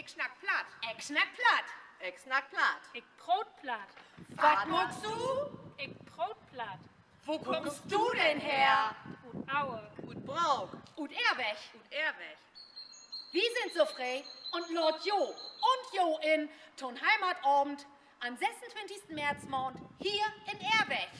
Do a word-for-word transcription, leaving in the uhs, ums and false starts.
Ik snack Platt. Ik snack Platt. Ik snack Platt. Ik proot Platt. Wat maakst du? Ik proot Platt. Wo kummst du denn her? Ut Auerk. Ut Braak. Ut Ehrweg. Ut Ehrweg. Wi sünd so free un laadt jo un jo in to'n Heimatavend an'n sössuntwintigsten Märzmaand hier in Ehrweg.